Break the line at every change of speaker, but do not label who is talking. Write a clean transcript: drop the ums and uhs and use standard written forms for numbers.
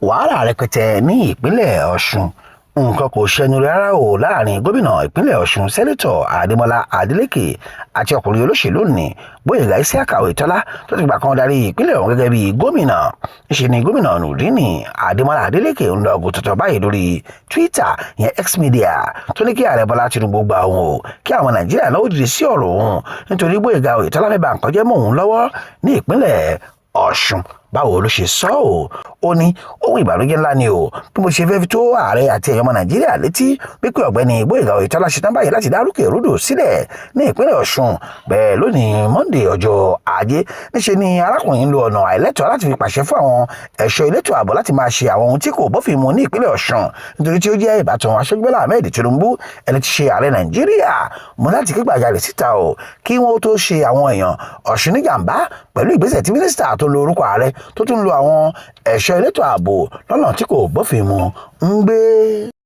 Wàhálà rẹpẹtẹ ní ìpínlẹ̀ Ọ̀ṣun. Nǹkan kò ṣẹnu rárá o láàrin gómìnà ìpínlẹ̀ Ọ̀ṣun, Sẹ́nẹ́tọ̀ Adémọlá Adeleke, àti ọkùnrin olóṣèlú nni Gbóyèga Isiaka Oyètọ́lá, tó ti fìgbà kan darí ìpínlẹ̀ ọ̀hún gẹ́gẹ́ bíi gómìnà. Ńṣe ni Gómìnà Nurudeen Adémọlá Adeleke ń lọgun tuntun báyìí lórí Twitter, ìyẹn X Media, tó ní kí Ààrẹ Bọ́lá Tinubu gba òun o, kí àwọn Nàìjíríà náà ó dìde sí ọ̀rọ̀ òun, nítorí Gbóyèga Oyètọ́lá fẹ́ ba nǹkan jẹ́ mọ́ òun lọ́wọ́ ní ìpínlẹ̀ Ọ̀ṣun. Báwo ló ṣe sọ ọ́? Ó ní ohun ìbànújẹ́ ńlá ni o bí mo ṣe fẹ́ fi tó ààrẹ àti ẹ̀yàn ọmọ Nàìjíríà létí wípé Ọ̀gbẹ́ni Gbóyèga Oyètọ́lá ṣetán báyìí láti dá rúkèrúdò sílẹ̀ ní ìpínlẹ̀ Ọ̀ṣun. Bẹ́ẹ̀ lónìí Monday, ọjọ́ Ajé, níṣe ni arákùnrin ń lo ọ̀nà àìlẹ́tọ̀ọ́ láti fi pàṣẹ fún àwọn ẹ̀ṣọ́ elétò ààbò láti máa ṣe àwọn ohun tí kò bófin mu ní ìpínlẹ̀ Ọ̀ṣun, nítorí tí ó jẹ́ ìbátan Aṣíwájú Bọ́lá Ahmed Tinubu, ẹni tí ṣe ààrẹ Nàìjíríà. Mo láti ké gbàjarè síta o, kí wọ́n tó ṣe àwọn èèyàn Ọ̀ṣun níjàmbá pẹ̀lú ìgbésẹ̀ tí mínísítà tó lo orúkọ ààrẹ, tó tún lo àwọn ẹ̀ṣọ́ elétò ààbò lọ́nà tí kò bófin mu ń gbé.